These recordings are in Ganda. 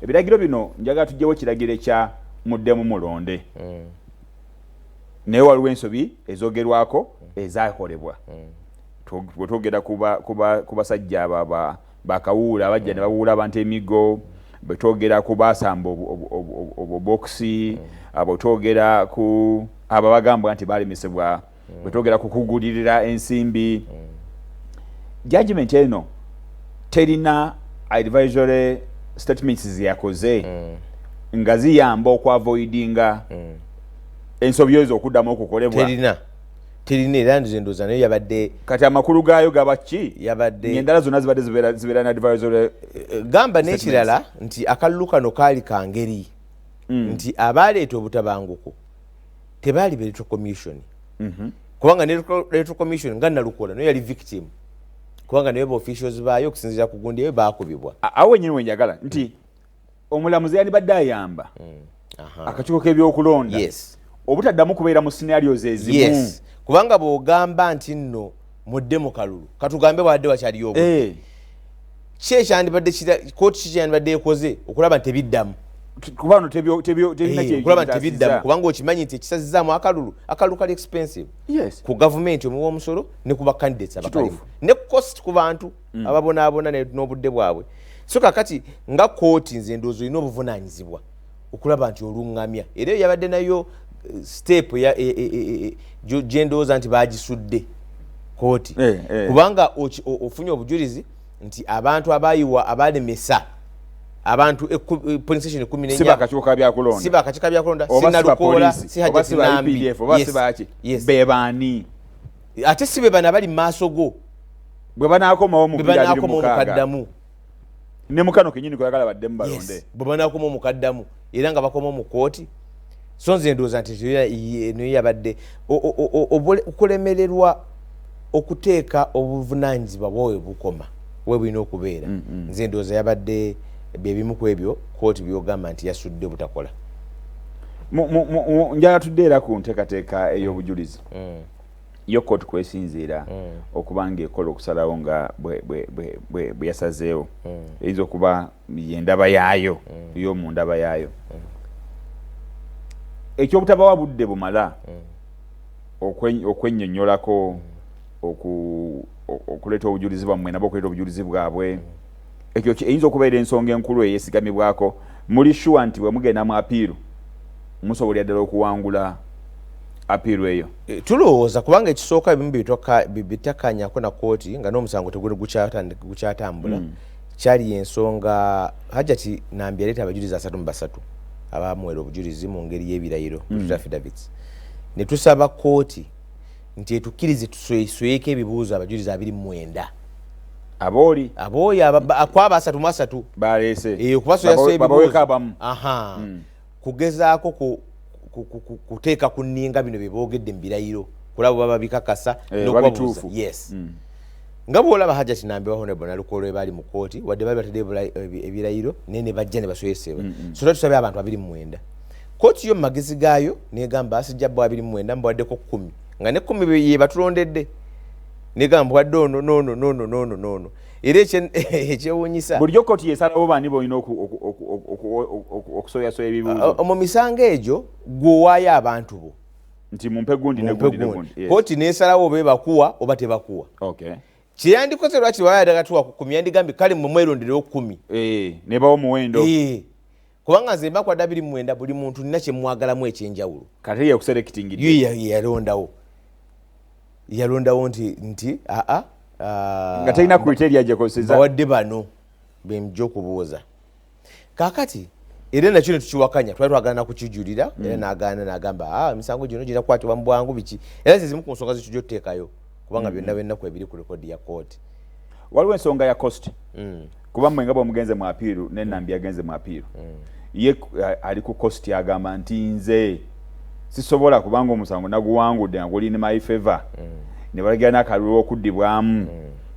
Ebiragiro bino njagala tugyewo ekiragiro ekya muddemu mulonde, naye waliwo ensobi ezogerwako ezakolebwa. Bwe twogera ku basajja bakawuula abajja ne bawuula abantu emigo, bwe twogera ku basamba obubokisi, bwe twogera ku abo abagambwa nti balemesebwa, bwe twogera ku kugulirira ensimbi, judgment eno terina advisory statements zeyakoze nga ziyamba okuavoidinga ensobi ezo okuddamu okukolebwa. Terina, era nze ndowooza nayo yabadde Kati amakulu gaayo gaba ki? Yabadde Ng'endala zonna zibadde zibeera na advisory Gamba n'ekirala nti akalulu kano kaali ka ngeri nti abaleeta obutabanguko tebaali ba Electoral Commission, kubanga ne Electoral Commission nga Nalukola nayo yali victim, kubanga naye ba officials baayo okusinziira ku gundi eyo baakubibwa. Awo wenyini wenjagala nti omulamuzi yandibadde ayamba akakiiko k'ebyokulonda obutaddamu kubeera mu scenarios ezimu. Yes, kubanga bw'ogamba nti nno mudde mu kalulu, katugambe bwadde wakyaliyo obudde, ki ekyandibadde kooti ki kyandibadde ekoze okulaba nti tebiddamu? Kuba no tebirina Okulaba nti tebiddamu, kubanga okimanyi nti ekisazizaamu akalulu, akalulu kali expensive ku gavumenti omuwa omusolo ne ku ba candidates abakalimu ne cost ku bantu ababonaabona n'obudde bwabwe. So kakati nga kooti, nze ndowooza olina obuvunaanyizibwa okulaba nti oluŋŋamya, era eyo yabadde nayo step gye ndowooza nti bagisudde kooti, kubanga ofunye obujulizi nti abantu abayiwa abalemesa abantu polling station 14 Si bakakiiko ka byakulonda, si bakakiiko ka byakulonda, oba si si ba Nalukoola, poliisi, si oba Hajati si ba Nambi. UPDF, oba si baki, bebaani? Ate si be bano abali mu maaso go. Bwe banaakomawo mu Bwe 2026 banaakomawo mukaddamu. Ne mukano kenyini kweyagala baddemu balonde. Yes, bwe banaakomawo mukaddamu era nga bakomawo mu kooti. So nze ndowooza nti nayo yabadde okulemererwa okuteeka obuvunaanyizibwa bwawe bukoma we bulina okubeera. Nze ndowooza yabadde byebimu ku ebyo kooti byogamba nti yasudde obutakola. Njagala tudde era ku nteekateeka ey'obujulizi yo kooti kwesinziira okuba ng'ekola okusalawo nga bwe yasazeewo. Eyinza okuba yendaba yaayo, yo mu ndaba yaayo, ekyobutabawa budde bumala okwennyonnyolako, okuleeta obujulizi bwammwe nabo okuleeta obujulizi bwabwe, ekyo eyinza okubeera ensonga enkulu eyeesigamibwako. Muli sure nti bwe mugenda mu appeal musobolera ddala okuwangula appeal eyo? Tulowooza, kubanga ekisooka ebimu bitakanyako na kooti nga n'omusango teguli gukyatambula. Kyali ensonga Hajati Nambi yaleeta abajulizi 33 abamuwera obujulizi mu ngeri y'ebirayiro, affidavits, ne tusaba kooti nti etukkirize tusweyeko ebibuuzo abajulizi 29. Abooli? Abooyo kwaba 33. Baleese. Okubasoyasoya Babaweko ebibuuzo. Abamu. Aha, kugezaako kuteeka ku nninga bino bye boogedde mu birayiro, kulaba bwe baba bikakasa n'okubabuuza. Bituufu. Yes. Nga bw'olaba Hajati Nambi wa Honorable Nalukoola baali mu kooti, wadde baali batadde ebirayiro, naye ne bajja ne baswesebwa. So twali tusabye abantu 29. Kooti yo mu magezi gaayo negamba, sijja bo 29, mbawaddeko 10, nga ne 10 ye batulondedde, negamba mbawadde ono noono noono noono noono. Era ekyewuunyisa Bulijjo kooti yesalawo baani bolina okusoyasoya ebibuuzo? Mu misango egyo gw'owaayo abantu bo nti mumpe gundi ne mumpe gundi ne gundi. gundi. Yes. Kooti nesalawo oba ebakuwa oba tebakuwa. Kyeyandikoze, lwaki wayadagatuwa ku 10, yandigambye kale mwe mweronderewo 10. Nebawo omuwendo. Kubanga nze mbakwadde 29, buli muntu nina kyemwagalamu ekyenjawulo. Kati yekuselectingidde. Ye yalondawo nti aa nga terina criteria gyekozesa. Bawadde bano bemujja okubuuza kakati, era nakyo netukiwakanya. Twali twagala nakukijulira, era nagaana, nagamba, "Ah, emisango gino girina kukwatibwa mu bwangu," biki. Era ze zimu ku nsonga zetujja otuteekayo, kubanga byonna byennaku ebiri ku rekodi ya kooti. Waliwo ensonga ya cost, kuba mmwe nga bwemugenze mu appeal, nenambi yagenze mu appeal, ye ali ku cost, agamba nti nze sisobola, kubanga omusango naguwangudde nga guli in my favor, ne balagira n'akalulu okuddibwamu,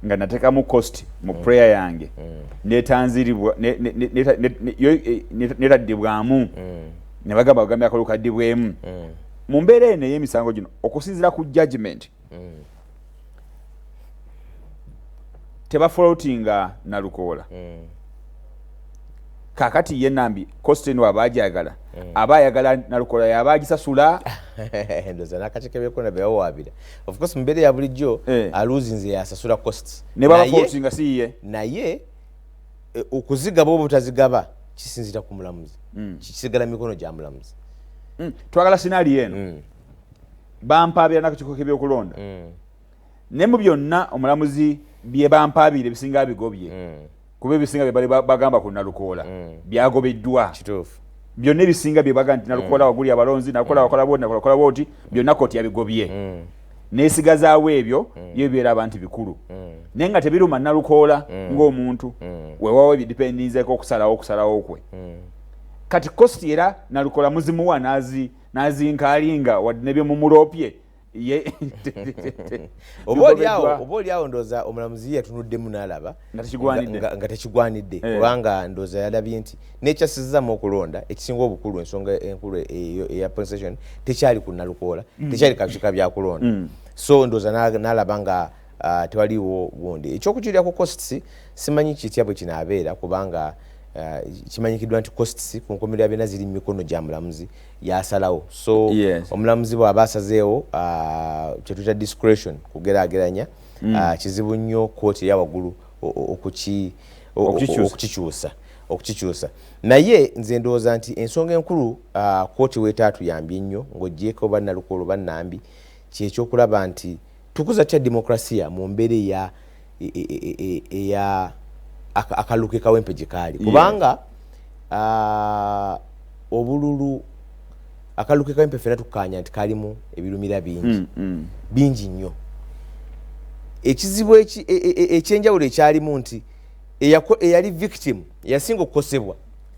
nga nateekamu cost mu prayer yange, netanziribwa netaddibwamu, ne bagamba bagambye akalulu kaddibwemu. Mu mbeera eno ey'emisango gino, okusinziira ku judgment, tebafaultinga Nalukoola. Kakati ye Nambi cost eno aba agyagala, aba ayagala Nalukoola yaba agisasula? Ndowooza n'akakiiko k'ebyokulonda bebawaabira, of course mu mbeera ya bulijjo aluzinze yasasula costs. Ne baba fault nga si ye. Naye okuzigaba oba obutazigaba kisinziira ku mulamuzi, kisigala mikono gya mulamuzi. Twagala scenario eno, bampaabira n'akakiiko k'ebyokulonda, ne mu byonna omulamuzi bye bampaabira ebisinga bigobye, kuba ebisinga bye bali bagamba ku Nalukoola byagobeddwa. Byonna ebisinga bye baga nti Nalukoola waguli abalonzi, Nalukoola wakola bwoti, Nalukoola bwoti, byonna kooti yabigobye, nesigazaawo ebyo yo bibeera nti bikulu naye nga tebiruma Nalukoola ng'omuntu. Weewaawo ebidipendinzeeko okusalawo kwe. Kati cost era Nalukoola muzimuwa n'azinkaalinga wadde nebyomumuloopye ye? Oba oliawo ndowooza omulamuzi ye yatunuddemu n'alaba nga tekigwanidde. Nga tekigwanidde, kubanga ndowooza yalabye nti nekyasizzamu okulonda ekisinga obukulu, ensonga enkulu eya polling tekyali ku Nalukoola, tekyali kakiika byakulonda. So ndowooza n'alaba nga tewaliwo gundi ekyokujulira ku costs. Simanyi kitya bwe kinaabeera, kubanga kimanyikiddwa nti costs ku nkomerero ya byonna ziri mu mikono gya mulamuzi, yasalawo. So omulamuzi bw'aba asazeewo, kyetuyita discretion, kugeraageranya, kizibu nnyo kooti eya waggulu Okukikyusa. okukikyusa. Naye nze ndowooza nti ensonga enkulu kooti weetaatuyambye nnyo, ng'ogyeko bannalukolo bannambi, kyekyokulaba nti tukuza tutya demokrasiya mu mbeera eya akalulu ke Kawempe gye kaali, kubanga obululu akalulu ke Kawempe ffena tukkaanya nti kalimu ebirumira bingi, bingi nnyo. Ekizibu ekyenjawulo ekyalimu nti eyali victim, eyasinga okukosebwa,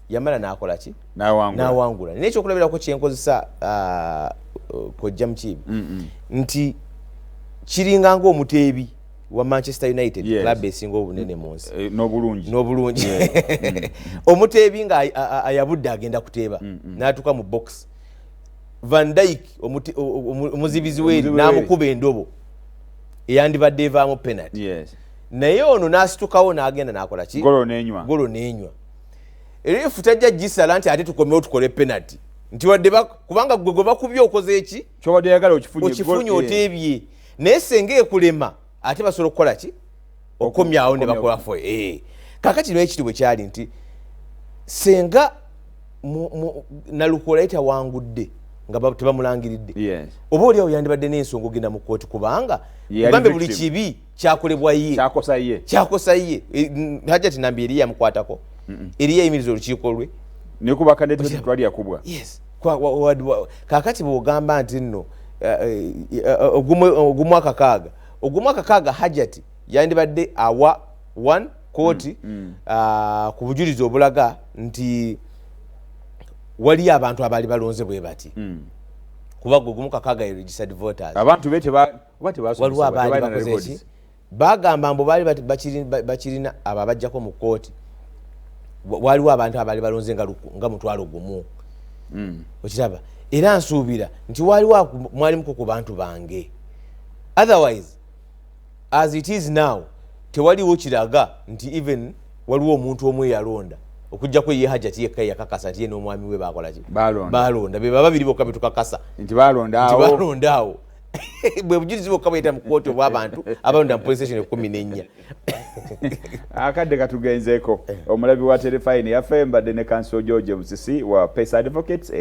yamala n'akola ki? N'awangula. N'awangula. Naye ekyokulabirako kyenkozesa, kojja Mukiibi, nti kiringa ng'omuteebi wa Manchester United, club esinga obunene mu nsi n'obulungi. N'obulungi. Omuteebi nga ayabudde agenda kuteeba, n'atuuka mu box, Van Dijk omuzibizi weeri Omuzibi weeri. n'amukuba endobo eyandibadde evaamu penalty. Naye ono n'asitukawo n'agenda n'akola ki? Golo n'enywa. Golo n'enywa. Ref tajja gisala nti ate tukomewo tukole penalty, nti wadde kubanga gwe gwe bakubye okoze eki? Kyobadde oyagala okifunye. Okifunye, oteebye. Naye senga ekulema, ate basobola okukola ki? Okukomyawo ne bakola fo. Kakati naye ekiti bwe kyali nti senga Nalukoola ye tawangudde nga tebamulangiridde, oba oliawo yandibadde n'ensonga ogenda mu kooti, kubanga Ye yali kugambe buli victim. kibi kyakolebwa ye. Kyakosa ye. Kyakosa ye. Hajati Nambi eri yamukwatako, eri yayimiriza olukiiko lwe. Nekuba candidate twali yakubwa. Yes. Kakati bw'ogamba nti nno ogumu akakaaga Hajati yandibadde awa one kooti ku bujulizi obulaga nti waliyo abantu abaali balonze bwe bati, kuba gwe gumu kakaaga ye registered voters. Abantu be oba tebasomesebwa, Waliwo abaali tebalina bakoze records. ki? Bagamba mbu baali bakirina abo abajjako mu kooti. Waliwo abantu abaali balonze nga 10,000. Okiraba, era nsuubira nti waliwo mwalimuko ku bantu bange. Otherwise, as it is now, tewaliwo kiraga nti even waliwo omuntu omu eyalonda, okuggyako ye Hajati yekka yakakasa nti ye n'omwami we bakola ki? Balonda. Balonda. Be baba babiri bokka betukakasa nti balonda nti awo. Balonda awo. Bwe bujulizi bwokka bweyita mu kooti obw'abantu abalonda mu polling station 14. Akadde katugenzeeko. Omulabi wa Terefayina yaffe, mbadde ne Counsel George Musisi wa Pace Advocates era.